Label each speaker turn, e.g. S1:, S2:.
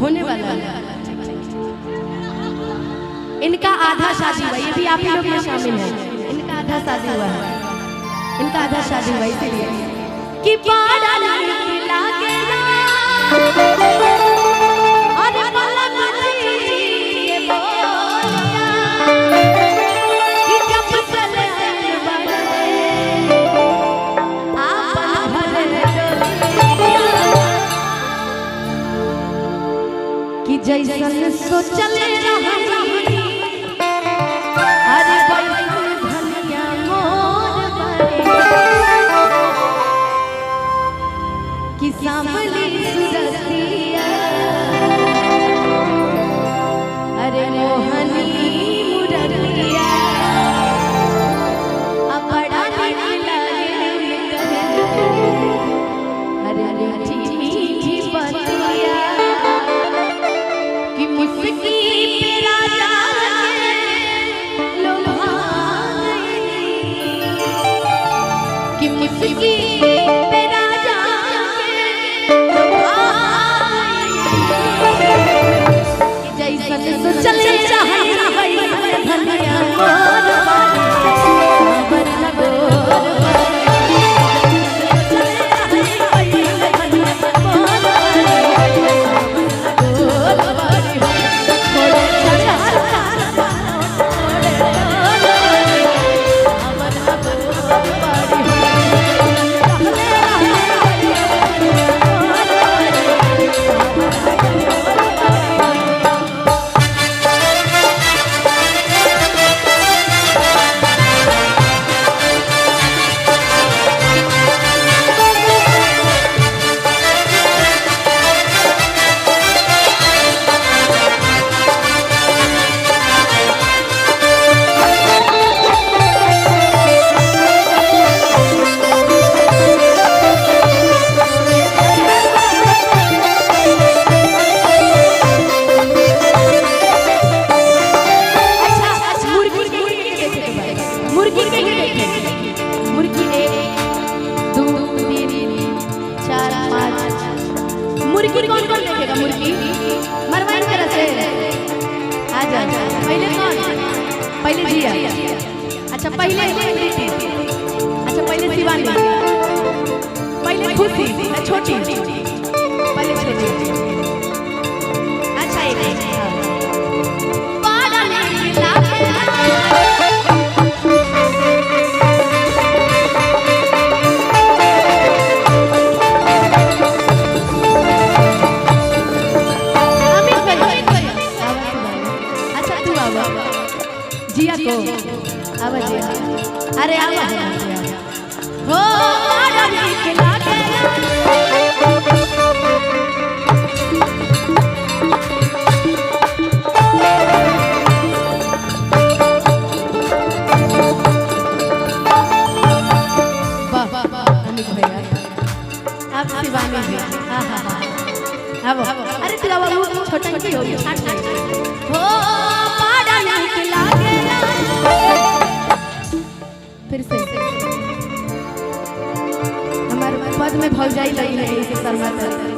S1: होने वाला है। इनका आधा शादी हुआ, ये भी आप ही लोग में शामिल है। इनका आधा शादी हुआ है, इनका आधा शादी हुआ, इसीलिए कि बड़ा नीक लागेला अरे पलक जी के बोलिया कि जब चले आइल बाड़े आपन भर डोलिया कि जैसन सोचले रहनी अरे वैसन धनिया मोर बारे कि सांवली सुरतिया अरे मोहनी मुरतिया आ बड़ा नीक लागे उनकर अरे मीठी मीठी बतिया कि मुस्की पे राजा के लोभा गई कि मुस्की पे राजा के लोभा गई कि जैसन सोचले रहनी वैसन धनिया मोर बारी सावर लगोर बारी सोचले रहनी वैसन धनिया मोर बारी सावर लगोर बारी मोरे चढ़ा मोरे सावर लगोर बारी अच्छा अच्छा, मुर्गी के के देखे के बा। मुर्गी के के देखे मुर्गी 1 2 3 4 5 मुर्गी कौन कौन देखेगा? मुर्गी मरवाइन तरह से आ जा। पहले कौन? पहले जिया। अच्छा पहले प्रीति। अच्छा पहले शिवानी। पहले खुशी। छोटी पहले छोटी। अच्छा एक हाँ। बड़ा नीक लागेला अमित भाई, अच्छा तू आवा जिया को आवा जिया। अरे आवा हो बड़ा नीक लागेला वाह वाह अमित भैया। अब शिवानी जी हाँ हाँ हाँ अब अरे तेरा बाबू छोटा ही हो गया हो बड़ा नीक लागेला। फिर से हमारे पद में भौजाई लगी है इसे शर्मा।